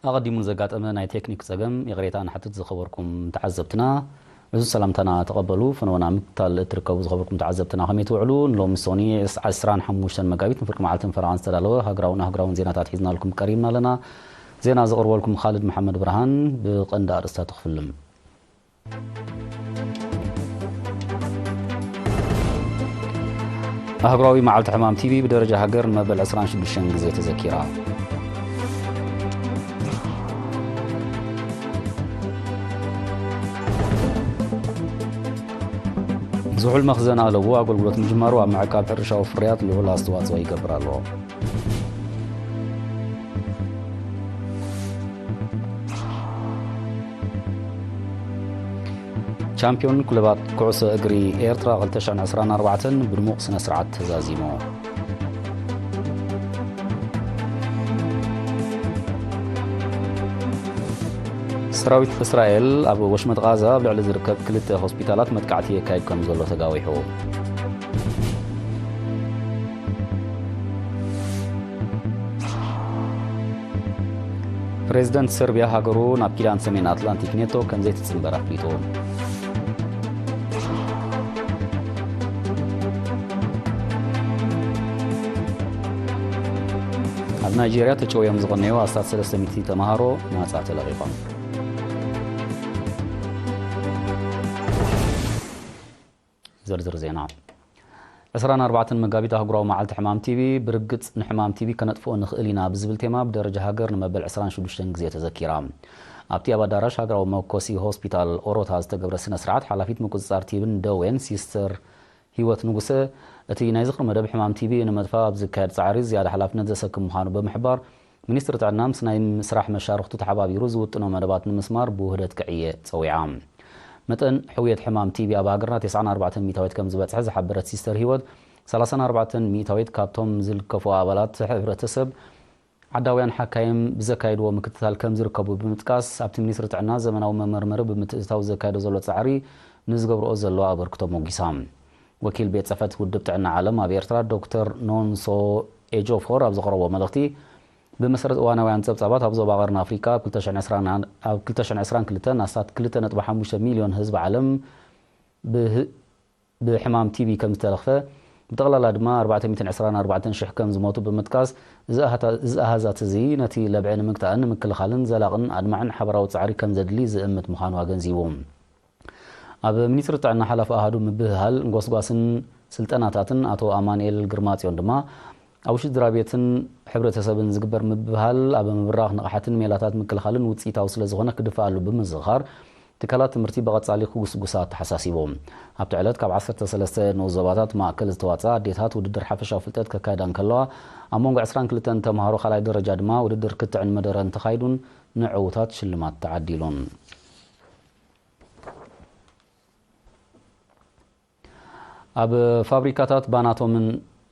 ኣቐዲሙ ንዘጋጠመ ናይ ቴክኒክ ጸገም ይቕሬታ ንሓትት ዝኸበርኩም ተዓዘብትና። ዕዙዝ ሰላምታና ተቐበሉ። ፈነወና ምክታል እትርከቡ ዝኸበርኩም ተዓዘብትና ከመይ ትውዕሉ? ንሎሚ ሶኒ ዕስራን ሓሙሽተን መጋቢት ንፍርቂ መዓልትን ፈረቓን ዝተዳለወ ሃገራውን ኣህጉራውን ዜናታት ሒዝናልኩም ቀሪብና ኣለና። ዜና ዘቕርበልኩም ካልድ መሓመድ ብርሃን። ብቐንዲ ኣርእስታት ክፍልም። ኣህጉራዊ መዓልቲ ሕማም ቲቢ ብደረጃ ሃገር ንመበል ዕስራን ሽዱሽተን ግዜ ተዘኪራ። ዝሑል መኽዘን ኣለቡ ኣገልግሎት ምጅማሩ ኣብ ምዕቃብ ሕርሻዊ ፍርያት ልዑል ኣስተዋጽኦ ይገብር ኣሎ። ቻምፒዮን ክለባት ኩዕሶ እግሪ ኤርትራ ክልተ ሽሕን ዕስራን ኣርባዕተን ብድሙቕ ስነ ስርዓት ተዛዚሙ። ሰራዊት እስራኤል ኣብ ወሽመጥ ቓዛ ኣብ ልዕሊ ዝርከብ ክልተ ሆስፒታላት መጥቃዕቲ የካይድ ከም ዘሎ ተጋዊሑ። ፕሬዝደንት ሰርቢያ ሃገሩ ናብ ኪዳን ሰሜን ኣትላንቲክ ኔቶ ከም ዘይትጽንበር ኣፍሊጡ። ኣብ ናይጄርያ ተጨውዮም ዝቐነዩ ኣስታት ሰለስተ ሚእቲ ተምሃሮ ናጻ ተለቒቖም። ዝርዝር ዜና። ዕስራን ኣርባዕተን መጋቢት ኣህጉራዊ መዓልቲ ሕማም ቲቢ፣ ብርግጽ ንሕማም ቲቢ ከነጥፍኦ ንኽእል ኢና ብዝብል ቴማ ብደረጃ ሃገር ንመበል ዕስራን ሽዱሽተን ግዜ ተዘኪራ። ኣብቲ ኣብ ኣዳራሽ ሃገራዊ መኮሲ ሆስፒታል ኦሮታ ዝተገብረ ስነ ስርዓት ሓላፊት ምቁጽጻር ቲብን ደዌን ሲስተር ህይወት ንጉሰ፣ እቲ ናይ ዝኽሪ መደብ ሕማም ቲቢ ንምጥፋእ ኣብ ዝካየድ ጻዕሪ ዝያዳ ሓላፍነት ዘሰክም ምዃኑ ብምሕባር፣ ሚኒስትሪ ጥዕና ምስ ናይ ስራሕ መሻርኽቱ ተሓባቢሩ ዝውጥኖ መደባት ንምስማር ብውህደት ክዕየ ጸዊዓ። መጠን ሕውየት ሕማም ቲቢ ኣብ ሃገርና ተስዓን ኣርባዕተን ሚእታዊት ከም ዝበጽሐ ዝሓበረት ሲስተር ህይወት፣ ሰላሳን ኣርባዕተን ሚእታዊት ካብቶም ዝልከፉ ኣባላት ሕብረተሰብ ዓዳውያን ሓካይም ብዘካየድዎ ምክትታል ከም ዝርከቡ ብምጥቃስ፣ ኣብቲ ሚኒስትሪ ጥዕና ዘመናዊ መመርመሪ ብምትእትታው ዘካየዶ ዘሎ ጻዕሪ ንዝገብርኦ ዘሎ ኣበርክቶ ሞጊሳ። ወኪል ቤት ጽሕፈት ውድብ ጥዕና ዓለም ኣብ ኤርትራ ዶክተር ኖንሶ ኤጆፎር ኣብ ዘቕረቦ መልእኽቲ፣ ብመሰረት እዋናውያን ጸብጻባት ኣብ ዞባ ቀርኒ ኣፍሪቃ ኣብ ክልተ ሽሕን ዕስራን፣ ኣብ ክልተ ሽሕን ዕስራን ክልተን ኣስታት ክልተ ነጥቢ ሓሙሽተ ሚልዮን ህዝቢ ዓለም ብህ-፣ ብሕማም ቲቢ ከም ዝተለኽፈ፣ ብጠቕላላ ድማ ኣርባዕተ ሚእትን ዕስራን ኣርባዕተን ሽሕ ከም ዝሞቱ ብምጥቃስ፣ እዚ ኣሃታ-፣ እዚ ኣሃዛት እዚ ነቲ ለብዒ ንምግታእን ንምክልኻልን ዘላቕን ኣድማዕን ሓበራዊ ጻዕሪ ከም ዘድሊ ዝእምት ምዃኑ ኣገንዚቡ። ኣብ ሚኒስትሪ ጥዕና ሓላፊ ኣሃዱ ምብህሃል፣ ጎስጓስን ስልጠናታትን ኣቶ ኣማኑኤል ግርማጽዮን ድማ፣ ኣብ ውሽጢ ስድራ ቤትን ሕብረተሰብን ዝግበር ምብህሃል፣ ኣብ ምብራኽ ንቕሓትን ሜላታት ምክልኻልን ውጽኢታዊ ስለ ዝኾነ ክድፋኣሉ ብምዝኽኻር፣ ትካላት ትምህርቲ ብቐጻሊ ክጉስጉሳ ኣተሓሳሲቡ። ኣብቲ ዕለት ካብ ዓሰርተ ሰለስተ ንኡስ ዞባታት ማእከል ዝተዋጽኣ ኣዴታት ውድድር ሓፈሻዊ ፍልጠት ከካይዳ እንከለዋ፣ ኣብ መንጎ ዕስራን ክልተን ተምሃሮ ካልኣይ ደረጃ ድማ ውድድር ክትዕን መደረን ተኻይዱን ንዕዉታት ሽልማት ተዓዲሉን። ኣብ ፋብሪካታት ባናቶምን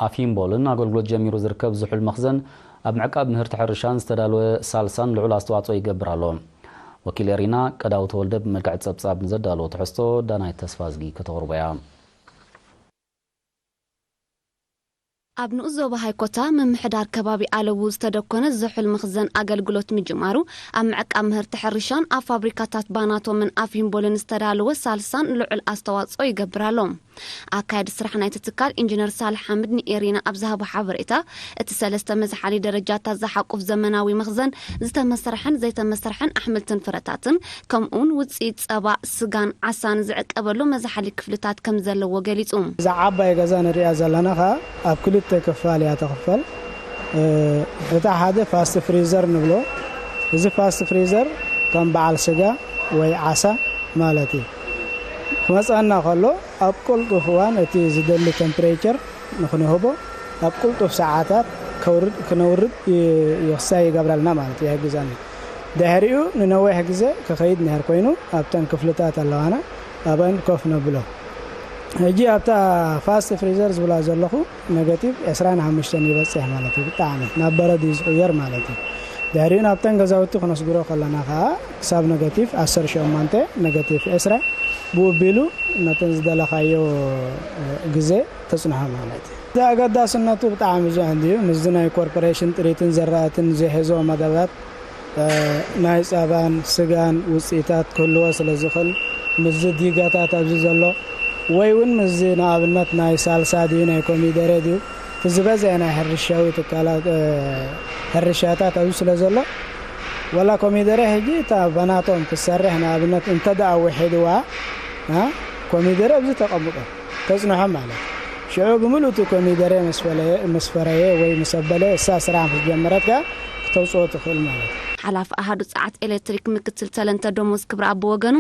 ኣፊምቦልን ኣገልግሎት ጀሚሩ ዝርከብ ዝሑል መኽዘን፣ ኣብ ምዕቃብ ምህርቲ ሕርሻን ዝተዳለወ ሳልሳን ልዑል ኣስተዋጽኦ ይገብር ኣሎ። ወኪል ኤሪና ቀዳው ተወልደ ብመልክዕ ጸብጻብ ንዘዳለዎ ትሕዝቶ ዳናይት ተስፋዝጊ ከተቕርቦ እያ። ኣብ ንኡስ ዞባ ሃይኮታ ምምሕዳር ከባቢ ኣለቡ ዝተደኮነ ዝሑል መኽዘን ኣገልግሎት ምጅማሩ፣ ኣብ ምዕቃብ ምህርቲ ሕርሻን ኣብ ፋብሪካታት ባናቶምን ኣፊምቦልን ዝተዳለወ ሳልሳን ልዑል ኣስተዋጽኦ ይገብር ኣሎ። ኣካያዲ ስራሕ ናይቲ ትካል ኢንጂነር ሳልሕ ሓምድ ንኤሪና ኣብ ዝሃቦ ሓበሬታ፣ እቲ ሰለስተ መዝሓሊ ደረጃታት ዝሓቁፍ ዘመናዊ መኽዘን ዝተመስርሐን ዘይተመስርሐን ኣሕምልትን ፍረታትን፣ ከምኡውን ውፅኢት ፀባ፣ ስጋን ዓሳን ዝዕቀበሉ መዝሓሊ ክፍልታት ከም ዘለዎ ገሊፁ። እዛ ዓባይ ገዛ ንሪኣ ዘለና ኸዓ ኣብ ክልተ ክፋል እያ ትኽፈል። እ፣ እታ ሓደ ፋስት ፍሪዘር ንብሎ። እዚ ፋስት ፍሪዘር ከም በዓል ስጋ ወይ ዓሳ ማለት እዩ። ክመፀና ከሎ ኣብ ቅልጡፍ እዋን እቲ ዝደሊ ቴምፕሬቸር ንኽንህቦ ኣብ ቅልጡፍ ሰዓታት ከውርድ፣ ክነውርድ ይ-፣ ይኽሳይ ይገብረልና ማለት እዩ፣ ይሕግዘና። ድሕሪኡ ንነዊሕ ግዜ ክኸይድ እንድሕር ኮይኑ ኣብተን ክፍልታት ኣለዋና ኣብአን ኮፍ ነብሎ። ሕጂ ኣብታ ፋስት ፍሪዘር ዝብላ ዘለኹ ኔጋቲቭ ዕስራን ሓሙሽተን ይበጽሕ ማለት እዩ። ብጣዕሚ ናብ በረድ እዩ ዝቕየር ማለት እዩ። ድሕሪኡ ናብተን ገዛውቲ ክነስግሮ ከለና ከኣ ክሳብ ኔጋቲቭ ዓሰርተ ሸሞንተ፣ ኔጋቲቭ ዕስራ ብኡ ኣቢሉ ነተን ዝደለኻዮ ግዜ ተጽንሖ ማለት እዩ። እቲ ኣገዳስነቱ ብጣዕሚ ዝዕን እዩ። ምስዚ ናይ ኮርፖሬሽን ጥሪትን ዘራእትን ዝሕዞ መደባት ናይ ጸባን ስጋን ውጽኢታት ክህልዎ ስለ ዝኽእል፣ ምስዚ ዲጋታት ኣብዚ ዘሎ፣ ወይ እውን ምስዚ ንኣብነት ናይ ሳልሳ ድዩ ናይ ኮሚደረ ድዩ፣ እቲ ዝበዝሐ ናይ ሕርሻዊ ትካላት፣ ሕርሻታት ኣብዚ ስለ ዘሎ፣ ወላ ኮሚደረ ሕጂ እታ በናቶም ክትሰርሕ ንኣብነት እንተ ደኣ ውሒድዋ፣ ኮሚደረ ኣብዚ ተቐምጦ ተጽንሖ ማለት እዩ። ሽዑ ብምሉእ እቲ ኮሚደረ ምስ ፈረየ ወይ ምስ ኣበለ፣ እሳ ስራሕ ምስ ጀመረት ከኣ ክተውጽኦ ትኽእል ማለት እዩ። ሓላፊ ኣሃዱ ጸዓት ኤሌክትሪክ ምክትል ተለንተ ደሞዝ ክብረኣብ ብወገኑ፣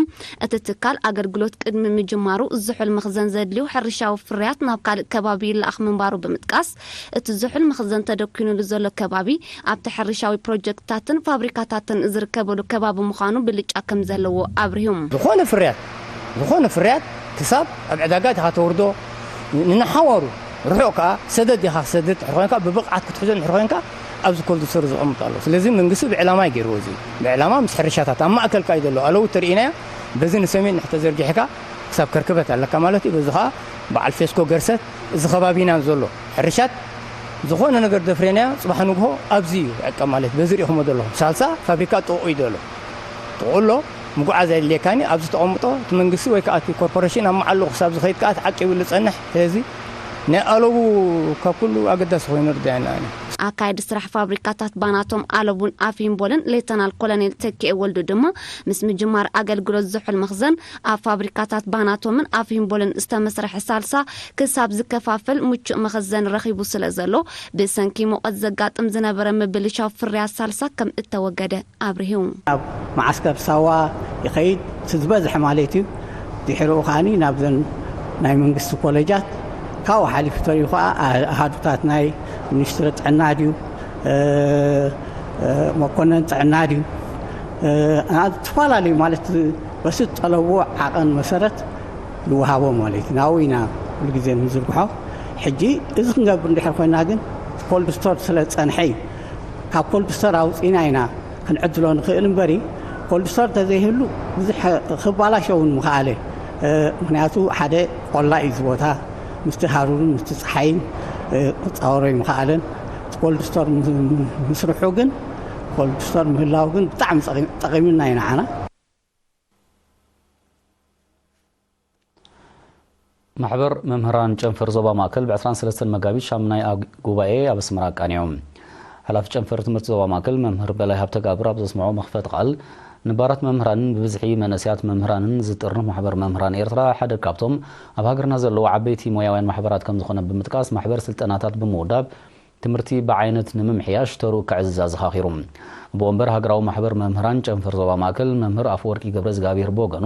እቲ ትካል ኣገልግሎት ቅድሚ ምጅማሩ ዝሑል መኽዘን ዘድልዩ ሕርሻዊ ፍርያት ናብ ካልእ ከባቢ ይለኣኽ ምንባሩ ብምጥቃስ፣ እቲ ዝሑል መኽዘን ተደኲኑሉ ዘሎ ከባቢ ኣብቲ ሕርሻዊ ፕሮጀክትታትን ፋብሪካታትን ዝርከበሉ ከባቢ ምዃኑ ብልጫ ከም ዘለዎ ኣብሪሁ። ዝኾነ ፍርያት፣ ዝኾነ ፍርያት ክሳብ ኣብ ዕዳጋ ኢኻ ተውርዶ፣ ንንሓዋሩ ርሑቕ ከኣ ሰደድ ኢኻ ክሰድድ እንድሕር ኮይንካ፣ ብብቕዓት ክትሕዞ እንድሕር ኮይንካ፣ ኣብዚ ኮልድ ስቶር ዝቕምጥ ኣሎ። ስለዚ መንግስቲ ብዕላማ እዩ ገይርዎ፣ እዚ ብዕላማ ምስ ሕርሻታት ኣብ ማእከል ከኣ እዩ ዘሎ። ኣለዉ ተርእይናዮ፣ በዚ ንሰሜን እንድሕር ተዘርጊሕካ ክሳብ ከርክበት ኣለካ ማለት እዩ። በዚ ከኣ በዓል ፌስኮ ገርሰት፣ እዚ ከባቢና ዘሎ ሕርሻት፣ ዝኾነ ነገር ደፍሬናዮ ጽባሕ ንግሆ ኣብዚ እዩ ዕቀ ማለት፣ በዚ ርኢኹሞ ዘለኹም። ሳልሳ ፋብሪካ ጥቑ እዩ ዘሎ። ጥቑ ኣሎ፣ ምጉዓዝ ኣየድልየካኒ፣ ኣብዚ ተቐምጦ፣ እቲ መንግስቲ ወይ ከኣ እቲ ኮርፖሬሽን ኣብ መዓሉ ክሳብ ዝኸይድ ከኣ ተዓቂቡ ዝጸንሕ፣ ስለዚ ናይ ኣለቡ ካብ ኩሉ ኣገዳሲ ኮይኑ ይርዳየና ኣነ። ኣካየዲ ስራሕ ፋብሪካታት ባናቶም ኣለቡን ኣፊምቦልን ሌተናል ኮሎኔል ተኪኤ ወልዱ ድማ፣ ምስ ምጅማር ኣገልግሎት ዝሑል መኽዘን፣ ኣብ ፋብሪካታት ባናቶምን ኣፊምቦልን ዝተመስረሐ ሳልሳ ክሳብ ዝከፋፈል ምቹእ መኸዘን ረኺቡ ስለ ዘሎ፣ ብሰንኪ ሙቐት ዘጋጥም ዝነበረ ምብልሻው ፍርያት ሳልሳ ከም እተወገደ ኣብሪሁ። ኣብ መዓስከር ሳዋ ይኸይድ፣ እቲ ዝበዝሐ ማለት እዩ። ድሕሪኡ ከኣኒ ናብዘን ናይ መንግስቲ ኮሌጃት፣ ካብኡ ሓሊፉ ተሪፉ ከኣ ኣሃዱታት ናይ ሚኒስትሪ ጥዕና ድዩ፣ እ፣ እ፣ መኮነን ጥዕና ድዩ፣ እ፣ ኣብ ዝተፈላለዩ ማለት በቲ ዝጠለብዎ ዓቐን መሰረት ይወሃቦ ማለት እዩ። ናብኡ ኢና ኩሉ ግዜ ንዝርግሖ። ሕጂ እዚ ክንገብር እንድሕር ኮይና ግን ኮልድ ስቶር ስለ ዝጸንሐ እዩ። ካብ ኮልድ ስቶር ኣውጺና ኢና ክንዕድሎ ንኽእል እምበሪ፣ ኮልድ ስቶር ተዘይህሉ ብዙሕ ክባላሸ እውን ምኽኣለ። እ፣ ምኽንያቱ ሓደ ቆላ እዩ እዚ ቦታ፣ ምስቲ ሃሩርን ምስቲ ጸሓይን፣ እ፣ ክጻወሮ ኣይምኽኣለን። ኮልድ ስቶር ምስ-፣ ምስርሑ ግን፣ ኮልድ ስቶር ምህላው ግን ብጣዕሚ ጸቒ-፣ ጠቒሙና እዩ ንዓና። ማሕበር መምህራን ጨንፈር ዞባ ማእከል ብ ዕስራን ሰለስተን መጋቢት ሻምናይ ኣግ-፣ ጉባኤ ኣብ ኣስመራ ኣቃኒዑ። ሓላፊ ጨንፈር ትምህርቲ ዞባ ማእከል መምህር በላይ ሃብተጋብር ኣብ ዘስምዖ መኽፈቲ ቃል፣ ነባራት መምህራንን ብብዝሒ መንእሰያት መምህራንን ዝጥርንፍ ማሕበር መምህራን ኤርትራ ሓደ ካብቶም ኣብ ሃገርና ዘለዉ ዓበይቲ ሞያውያን ማሕበራት ከም ዝኾነ ብምጥቃስ፣ ማሕበር ስልጠናታት ብምውዳብ ትምህርቲ ብዓይነት ንምምሕያሽ ተርኡ ከዕዝዝ ኣዘኻኺሩ። ኣቦ ወንበር ሃገራዊ ማሕበር መምህራን ጨንፈር ዞባ ማእከል መምህር ኣፈወርቂ ገብረዝጋብሄር ብወገኑ፣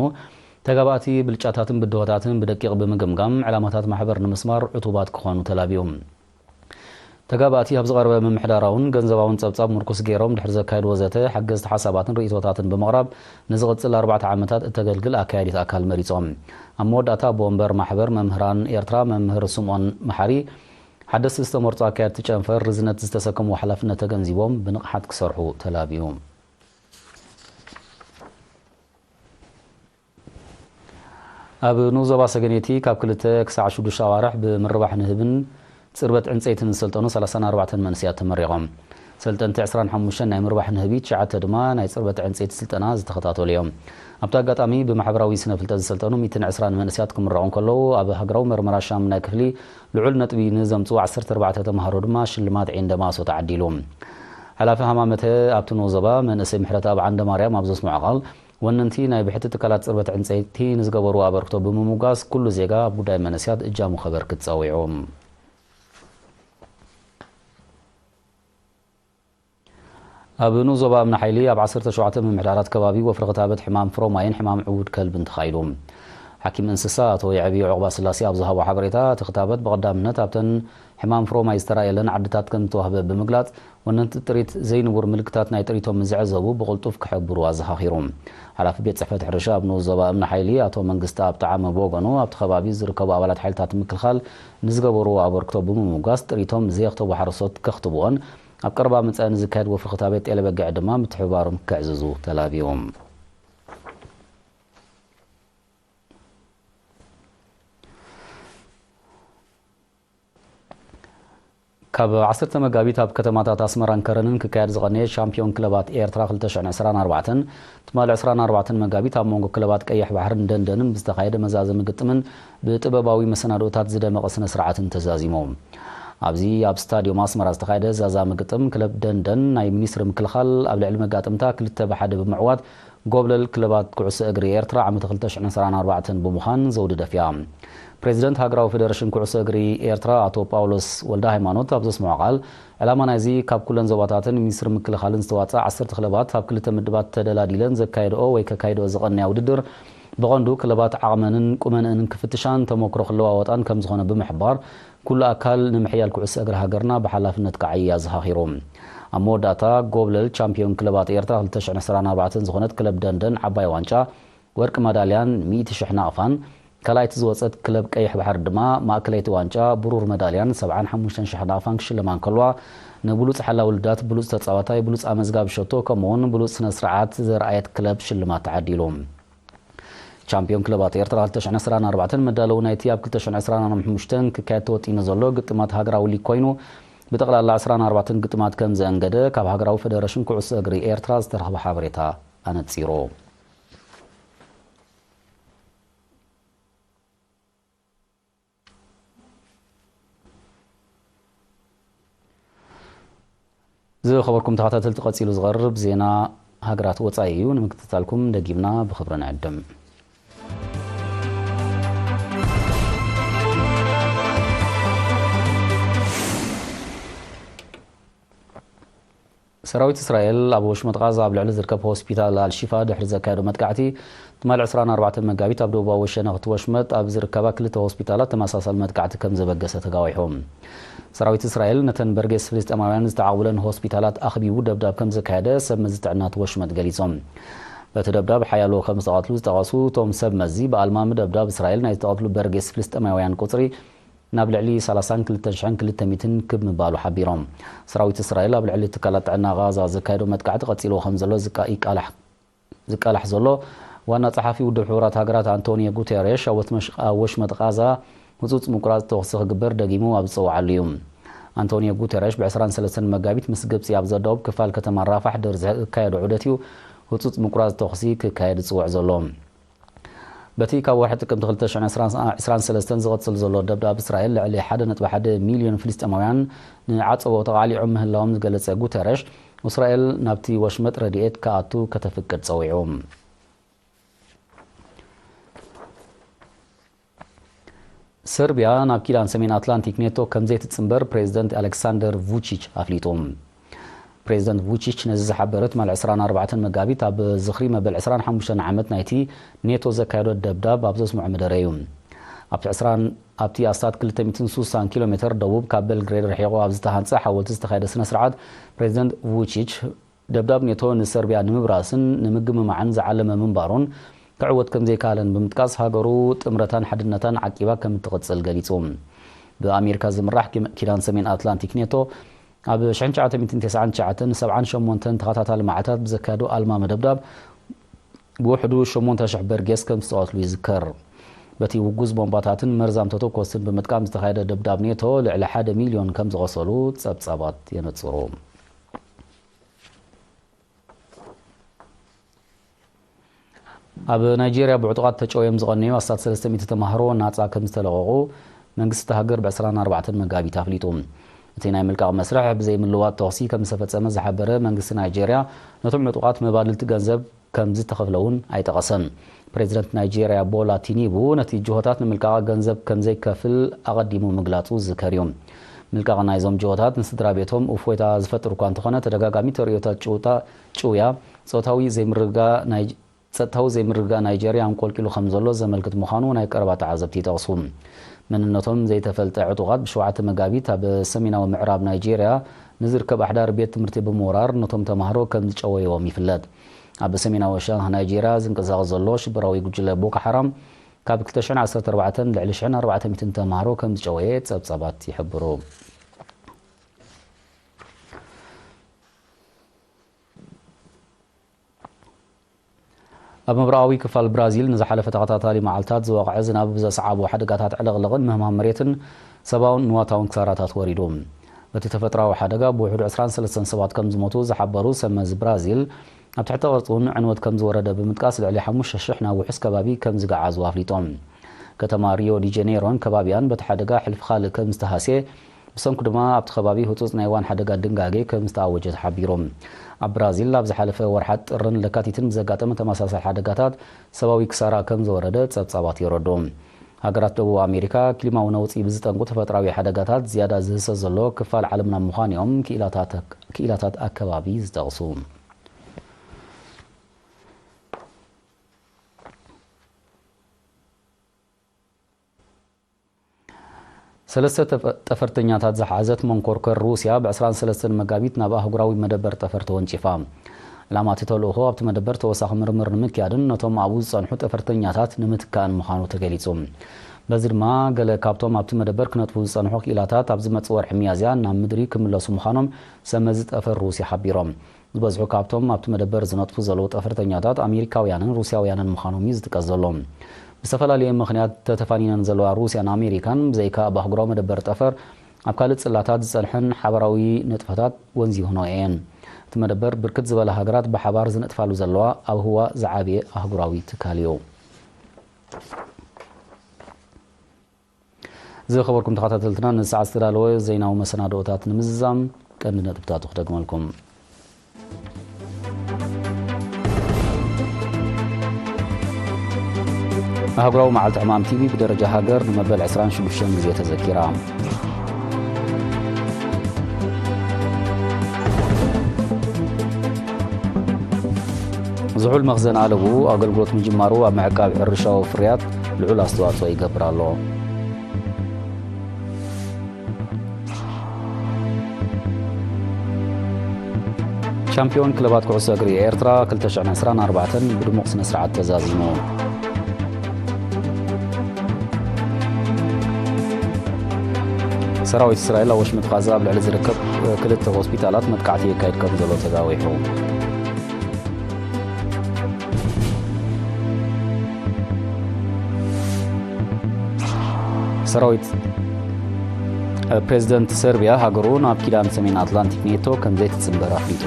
ተጋባእቲ ብልጫታትን ብድሆታትን ብደቂቕ ብምግምጋም፣ ዕላማታት ማሕበር ንምስማር ዕቱባት ክኾኑ ተላብዩ። ተጋባእቲ ኣብ ዝቐረበ ምምሕዳራውን ገንዘባውን ጸብጻብ ምርኩስ ገይሮም ድሕሪ ዘካየድዎ ዘተ፣ ሓገዝቲ ሓሳባትን ርእይቶታትን ብምቕራብ፣ ንዝቕጽል ኣርባዕተ ዓመታት እተገልግል ኣካያዲት ኣካል መሪጾም። ኣብ መወዳእታ፣ ኣቦ ወንበር ማሕበር መምህራን ኤርትራ መምህር ስምኦን መሓሪ፣ ሓደስቲ ዝተመርጹ ኣካየድቲ ጨንፈር ርዝነት ዝተሰከምዎ ሓላፍነት ተገንዚቦም ብንቕሓት ክሰርሑ ተላብዩ። ኣብ ንኡስ ዞባ ሰገነይቲ ካብ ክልተ ክሳዕ ሽዱሽተ ኣዋርሕ ብምርባሕ ንህብን ጽርበት ዕንጸይትን ዝሰልጠኑ ሰላሳን ኣርባዕተን መንእሰያት ተመሪቖም። ሰልጠንቲ ዕስራን ሓሙሽተን ናይ ምርባሕ ንህቢ፣ ትሽዓተ ድማ ናይ ጽርበት ዕንጸይቲ ስልጠና ዝተኸታተሉ እዮም። ኣብቲ ኣጋጣሚ ብማሕበራዊ ስነ ፍልጠት ዝሰልጠኑ ሚእትን ዕስራን መንእሰያት ክምረቑ እንከለዉ፣ ኣብ ሃገራዊ መርመራ ሻምናይ ክፍሊ ልዑል ነጥቢ ንዘምጽኡ ዓሰርተ ኣርባዕተ ተምሃሮ ድማ ሽልማት ዒንደ ማሶ ተዓዲሉ። ሓላፊ ሃማመተ ኣብቲ ንኡስ ዞባ መንእሰይ ምሕረተኣብ ዓንደማርያም ኣብ ዘስምዖ ቃል፣ ወነንቲ ናይ ብሕቲ ትካላት ጽርበት ዕንጸይቲ ንዝገበርዎ ኣበርክቶ ብምምጓስ፣ ኩሉ ዜጋ ኣብ ጉዳይ መንእሰያት እጃሙ ከበርክት ጸዊዑ። ኣብ ንኡስ ዞባ እምኒ ሓይሊ ኣብ ዓሰርተ ሸውዓተ ምምሕዳራት ከባቢ ወፍሪ ክታበት ሕማም ፍሮማይን ሕማም ዕውድ ከልብን ተኻይዱ። ሓኪም እንስሳ ኣቶ የዕብዮ ዑቕባስላሴ ኣብ ዝሃቦ ሓበሬታ፣ እቲ ክታበት ብቐዳምነት ኣብተን ሕማም ፍሮማይ ዝተራእየለን ዓድታት ከም ዝተዋህበ ብምግላጽ፣ ወነንቲ ጥሪት ዘይንቡር ምልክታት ናይ ጥሪቶም ምስ ዝዕዘቡ ብቕልጡፍ ክሕብሩ ኣዘኻኺሩ። ሓላፊ ቤት ጽሕፈት ሕርሻ ኣብ ንኡስ ዞባ እምኒ ሓይሊ ኣቶ መንግስተኣብ ጠዓመ ብወገኑ፣ ኣብቲ ከባቢ ዝርከቡ ኣባላት ሓይልታት ምክልኻል ንዝገበርዎ ኣበርክቶ ብምምጓስ፣ ጥሪቶም ዘየኽተቡ ሓረስቶት ከኽትብዎን ኣብ ቀረባ መጻኢ ንዝካየድ ወፍሪ ክታበት ጤለ በጊዕ ድማ ምትሕብባሮም ከዕዝዙ ተላብዩ። ካብ ዓሰርተ መጋቢት ኣብ ከተማታት ኣስመራን ከረንን ክካየድ ዝቐነየ ሻምፒዮን ክለባት ኤርትራ ክልተ ሽሕን ዕስራን ኣርባዕተን፣ ትማሊ ዕስራን ኣርባዕተን መጋቢት ኣብ መንጎ ክለባት ቀይሕ ባሕርን ደንደንን ብዝተኻየደ መዛዘሚ ግጥምን ብጥበባዊ መሰናዶታት ዝደመቐ ስነ ስርዓትን ተዛዚሙ። ኣብዚ ኣብ ስታዲዮም ኣስመራ ዝተኻየደ ዛዛሚ ግጥም ክለብ ደንደን ናይ ሚኒስትሪ ምክልኻል ኣብ ልዕሊ መጋጥምታ ክልተ ብ ሓደ ብምዕዋት ጎብለል ክለባት ኩዕሶ እግሪ ኤርትራ ዓመት ክልተ ሽሕን ዕስራን ኣርባዕተን ብምዃን ዘውዲ ደፊኣ። ፕሬዚደንት ሃገራዊ ፌደሬሽን ኩዕሶ እግሪ ኤርትራ ኣቶ ጳውሎስ ወልደ ሃይማኖት ኣብ ዘስምዖ ቃል፣ ዕላማ ናይዚ ካብ ኩለን ዞባታትን ሚኒስትሪ ምክልኻልን ዝተዋፅኣ ዓሰርተ ክለባት ኣብ ክልተ ምድባት ተደላዲለን ዘካየድኦ ወይ ከካይድኦ ዝቐነያ ውድድር ብቐንዱ ክለባት ዓቕመንን ቁመንአንን ክፍትሻን ተሞክሮ ክለዋወጣን ከምዝኾነ ብምሕባር፣ ኩሉ ኣካል ንምሕያል ኩዕሶ እግሪ ሃገርና ብሓላፍነት ክዓይያ ዘኻኺሩ። ኣብ መወዳእታ ጎብለል ቻምፒዮን ክለባት ኤርትራ ክልተ ሽሕን ዕስራን ኣርባዕተን ዝኾነት ክለብ ደንደን ዓባይ ዋንጫ ወርቂ መዳልያን ሚእቲ ሽሕ ናቕፋን፣ ካልኣይቲ ዝወጸት ክለብ ቀይሕ ባሕሪ ድማ ማእከለይቲ ዋንጫ ብሩር መዳልያን ሰብዓን ሓሙሽተን ሽሕ ናቕፋን ክሽለማ እንከልዋ፣ ንብሉጽ ሓላዊ ልዳት፣ ብሉጽ ተጻዋታይ፣ ብሉጽ ኣመዝጋቢ ሸቶ ከምኡ'ውን ብሉጽ ስነ ስርዓት ዘርኣየት ክለብ ሽልማት ተዓዲሉ። ቻምፒዮን ክለባት ኤርትራ ክልተ ሽሕን ዕስራን ኣርባዕተን መዳለዊ ናይቲ ኣብ ክልተ ሽሕን ዕስራን ሓሙሽተን ክካየድ ተወጢኑ ዘሎ ግጥማት ሃገራዊ ሊግ ኮይኑ፣ ብጠቕላላ ዕስራን ኣርባዕተን ግጥማት ከም ዘእንገደ ካብ ሃገራዊ ፈደረሽን ኩዕሶ እግሪ ኤርትራ ዝተረኽበ ሓበሬታ ኣነጺሩ። ዝኸበርኩም ተኸታተልቲ፣ ቀጺሉ ዝቐርብ ዜና ሃገራት ወጻኢ እዩ። ንምክትታልኩም ደጊምና ብኽብሪ ንዕድም። ሰራዊት እስራኤል ኣብ ወሽመጥ ቃዛ ኣብ ልዕሊ ዝርከብ ሆስፒታል ኣልሺፋ ድሕሪ ዘካየዶ መጥቃዕቲ፣ ትማሊ ዕስራን ኣርባዕተን መጋቢት ኣብ ደቡባዊ ሸነኽቲ ወሽመጥ ኣብ ዝርከባ ክልተ ሆስፒታላት ተመሳሳሊ መጥቃዕቲ ከም ዘበገሰ ተጋዊሑ። ሰራዊት እስራኤል ነተን በርጌስ ፍልስጤማውያን ዝተዓቑብለን ሆስፒታላት ኣኽቢቡ ደብዳብ ከም ዘካየደ ሰብ መዚ ጥዕናቲ ወሽመጥ ገሊጾም። በቲ ደብዳብ ሓያሎ ከም ዝተቐትሉ ዝጠቐሱ እቶም ሰብ መዚ፣ ብኣልማሚ ደብዳብ እስራኤል ናይ ዝተቐትሉ በርጌስ ፍልስጤማውያን ቁጽሪ ናብ ልዕሊ ሰላሳን ክልተን ሽሕን ክልተ ሚእትን ክብ ምባሉ ሓቢሮም። ሰራዊት እስራኤል ኣብ ልዕሊ ትካላት ጥዕና ጋዛ ዘካየዶ መጥቃዕቲ ቀጺልዎ ከም ዘሎ ዝቃ-፣ ይቃላሕ ዝቃላሕ ዘሎ ዋና ጸሓፊ ውድብ ሕቡራት ሃገራት ኣንቶኒዮ ጉቴሬሽ፣ ኣብ ወትመሽ-፣ ኣብ ወሽመጥ ቃዛ ህጹጽ ምቁራጽ ተኹሲ ክግበር ደጊሙ ኣብ ዝጸውዓሉ እዩ። ኣንቶኒዮ ጉቴሬሽ ብዕስራን ሰለስተን መጋቢት ምስ ግብጺ ኣብ ዘዳውብ ክፋል ከተማ ራፋሕ ድሕሪ ዝካየዶ ዑደት እዩ ህጹጽ ምቁራጽ ተኹሲ ክካየድ ዝጽውዕ ዘሎ። በቲ ካብ ወርሒ ጥቅምቲ ክልተ ሽሕን ዕስራን ሰለስተን ዝቕጽል ዘሎ ደብዳብ እስራኤል ልዕሊ ሓደ ነጥቢ ሓደ ሚልዮን ፍልስጤማውያን ንዓጸቦ ተቓሊዖም ምህላዎም ዝገለጸ ጉተረሽ፣ እስራኤል ናብቲ ወሽመጥ ረድኤት ክኣቱ ከተፍቅድ ጸዊዑ። ሰርቢያ ናብ ኪዳን ሰሜን ኣትላንቲክ ኔቶ ከም ዘይትጽንበር ፕሬዚደንት ኣሌክሳንደር ቩቺች ኣፍሊጡ። ፕሬዚደንት ቩቺች ነዚ ዝሓበረ ትማሊ ዕስራን ኣርባዕተን መጋቢት ኣብ ዝኽሪ መበል ዕስራን ሓሙሽተን ዓመት ናይቲ ኔቶ ዘካየዶ ደብዳብ ኣብ ዘስምዖ መደረ እዩ። ኣብቲ ዕስራን ኣብቲ ኣስታት ክልተ ሚእትን ሱሳን ኪሎ ሜተር ደቡብ ካብ ቤልግሬድ ርሒቑ ኣብ ዝተሃንጸ ሓወልቲ ዝተኻየደ ስነ ስርዓት፣ ፕሬዚደንት ቩቺች ደብዳብ ኔቶ ንሰርቢያ ንምብራስን ንምግምማዕን ዝዓለመ ምንባሩን ክዕወት ከም ዘይከኣለን ብምጥቃስ፣ ሃገሩ ጥምረታን ሓድነታን ዓቂባ ከም እትቕጽል ገሊጹ። ብኣሜሪካ ዝምራሕ ኪም-፣ ኪዳን ሰሜን ኣትላንቲክ ኔቶ ኣብ ሽሕን ትሽዓተ ሚእትን ተስዓን ትሽዓተን ሰብዓን ሸሞንተን ተኸታታሊ መዓልታት ብዘካየዶ ኣልማሚ ደብዳብ ብውሕዱ ሸሞንተ ሽሕ በርጌስ ከም ዝተቐትሉ ይዝከር። በቲ ውጉዝ ቦምባታትን መርዛም ተተኮስትን ብምጥቃም ዝተኻየደ ደብዳብ ኔቶ ልዕሊ ሓደ ሚልዮን ከም ዝቐሰሉ ጸብጻባት የነጽሩ። ኣብ ናይጄርያ ብዕጡቓት ተጨውዮም ዝቐነዩ ኣስታት ሰለስተ ሚእቲ ተማሃሮ ናጻ ከም ዝተለቐቑ መንግስቲ እታ ሃገር ብ ዕስራን ኣርባዕተን መጋቢት ኣፍሊጡ። እቲ ናይ ምልቃቕ መስርሕ ብዘይ ምልዋጥ ተኹሲ ከም ዝተፈጸመ ዝሓበረ መንግስቲ ናይጄርያ፣ ነቶም ዕጡቓት መባልልቲ ገንዘብ ከም ዝተኸፍለ እውን ኣይጠቐሰን። ፕሬዚደንት ናይጄርያ ቦላ ቲኒቡ ነቲ ጅሆታት ንምልቃቕ ገንዘብ ከም ዘይከፍል ኣቐዲሙ ምግላጹ ዝዝከር እዩ። ምልቃቕ ናይዞም ጅሆታት ንስድራ ቤቶም እፎይታ ዝፈጥር እኳ እንተኾነ፣ ተደጋጋሚ ተርእዮታት ጭውታ ጭውያ፣ ጾታዊ ዘይምርግጋእ ናይ ጸጥታዊ ዘይምርግጋእ ናይጀርያ ኣንቆልቂሉ ከም ዘሎ ዘመልክት ምዃኑ ናይ ቀረባ ተዓዘብቲ ይጠቕሱ። መንነቶም ዘይተፈልጠ ዕጡቓት ብሸውዓተ መጋቢት ኣብ ሰሜናዊ ምዕራብ ናይጀርያ ንዝርከብ ኣሕዳሪ ቤት ትምህርቲ ብምውራር ነቶም ተማሃሮ ከም ዝጨወይዎም ይፍለጥ። ኣብ ሰሜናዊ ሸነኽ ናይጀርያ ዝንቀሳቐስ ዘሎ ሽበራዊ ጉጅለ ቦኮ ሓራም ካብ ክልተ ሽሕን ዓሰርተ ኣርባዕተን ልዕሊ ሽሕን ኣርባዕተ ሚእትን ተማሃሮ ከም ዝጨወየ ጸብጻባት ይሕብሩ። ኣብ ምብራቓዊ ክፋል ብራዚል ንዝሓለፈ ተኸታታሊ መዓልታት ዝወቕዐ ዝናብ ብዘስዓቦ ሓደጋታት ዕልቕልቕን ምህማም መሬትን ሰብኣውን ንዋታውን ክሳራታት ወሪዱ። በቲ ተፈጥሮኣዊ ሓደጋ ብውሕዱ ዕስራን ሰለስተን ሰባት ከም ዝሞቱ ዝሓበሩ ሰብ መዚ ብራዚል፣ ኣብ ትሕተ ቅርጺ እውን ዕንወት ከም ዝወረደ ብምጥቃስ፣ ልዕሊ ሓሙሽተ ሽሕ ናብ ውሑስ ከባቢ ከም ዝገዓዙ ኣፍሊጦም። ከተማ ሪዮ ዲ ጀኔሮን ከባቢኣን በቲ ሓደጋ ሕልፊ ካልእ ከም ዝተሃስየ፣ ብሰንኩ ድማ ኣብቲ ከባቢ ህጹጽ ናይ እዋን ሓደጋ ድንጋጌ ከም ዝተኣወጀ ተሓቢሩ። ኣብ ብራዚል ኣብ ዝሓለፈ ወርሓት ጥርን ለካቲትን ብዘጋጠመ ተመሳሳሊ ሓደጋታት ሰብኣዊ ክሳራ ከም ዝወረደ ጸብጻባት የረድኡ። ሃገራት ደቡብ ኣሜሪካ፣ ክሊማዊ ነውጺ ብዝጠንቁ ተፈጥሮኣዊ ሓደጋታት ዝያዳ ዝህሰ ዘሎ ክፋል ዓለምና ምዃን እዮም ክኢላታት፣ ክኢላታት ኣከባቢ ዝጠቕሱ። ሰለስተ ጠፈ-፣ ጠፈርተኛታት ዝሓዘት መንኮርከር ሩስያ ብ ዕስራን ሰለስተን መጋቢት ናብ ኣህጉራዊ መደበር ጠፈር ተወንጪፋ። ዕላማ እቲ ተልእኾ ኣብቲ መደበር ተወሳኺ ምርምር ንምክያድን ነቶም ኣብኡ ዝጸንሑ ጠፈርተኛታት ንምትካእን ምዃኑ ተገሊጹ። በዚ ድማ ገለ ካብቶም ኣብቲ መደበር ክነጥፉ ዝጸንሑ ክኢላታት ኣብ ዝመጽእ ወርሒ ሚያዝያ ናብ ምድሪ ክምለሱ ምዃኖም ሰብ መዚ ጠፈር ሩስያ ሓቢሮም። ዝበዝሑ ካብቶም ኣብቲ መደበር ዝነጥፉ ዘለዉ ጠፈርተኛታት ኣሜሪካውያንን ሩስያውያንን ምዃኖም እዩ ዝጥቀስ ዘሎ። ብዝተፈላለየ ምኽንያት ተተፋኒነን ዘለዋ ሩስያን ኣሜሪካን ብዘይካ ኣብ ኣህጉራዊ መደበር ጠፈር ኣብ ካልእ ጽላታት ዝጸንሐን ሓባራዊ ንጥፈታት ወንዚሆኖ እየን። እቲ መደበር ብርክት ዝበላ ሃገራት ብሓባር ዝነጥፋሉ ዘለዋ ኣብ ህዋ ዝዓበየ ኣህጉራዊ ትካል እዩ። ዝኸበርኩም ተኸታተልትና፣ ንሰዓት ዝተዳለወ ዜናዊ መሰናድኦታት ንምዝዛም ቀንዲ ነጥብታቱ ክደግመልኩም። ኣህጉራዊ መዓልቲ ሕማም ቲ ቢ ብደረጃ ሃገር ንመበል ዕስራን ሽዱሽተን ግዜ ተዘኪራ። ዝሑል መኽዘን ኣለቡ ኣገልግሎት ምጅማሩ ኣብ ምዕቃብ ሕርሻዊ ፍርያት ልዑል ኣስተዋጽኦ ይገብር ኣሎ። ቻምፒዮን ክለባት ኩዕሶ እግሪ ኤርትራ ክልተ ሽሕን ዕስራን ኣርባዕተን ብድሙቕ ስነ ስርዓት ተዛዚሙ። ሰራዊት እስራኤል ኣብ ወሽመጥ ቓዛ ኣብ ልዕሊ ዝርከብ ክልተ ሆስፒታላት መጥቃዕቲ የካይድ ከም ዘሎ ተጋዊሑ። ሰራዊት፣ ፕሬዝደንት ሰርቢያ ሃገሩ ናብ ኪዳን ሰሜን ኣትላንቲክ ኔቶ ከም ዘይትጽንበር ኣፍሊጡ።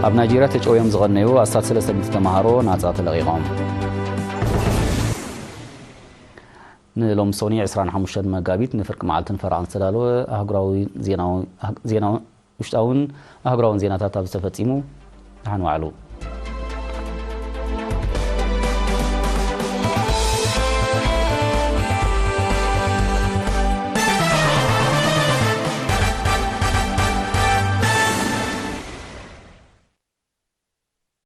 ኣብ ናይጄርያ ተጨውዮም ዝቐነዩ ኣስታት ሰለስተ ሚእቲ ተምሃሮ ናጻ ተለቒቖም። ንሎሚ ሶኒ ዕስራን ሓሙሽተን መጋቢት ንፍርቂ መዓልትን ፈረቓን ዝተዳለወ ኣህጉራዊ ዜናዊ፣ ዜናዊ፣ ውሽጣውን ኣህጉራውን ዜናታት ኣብዚ ተፈጺሙ። ደሓን ዋዕሉ።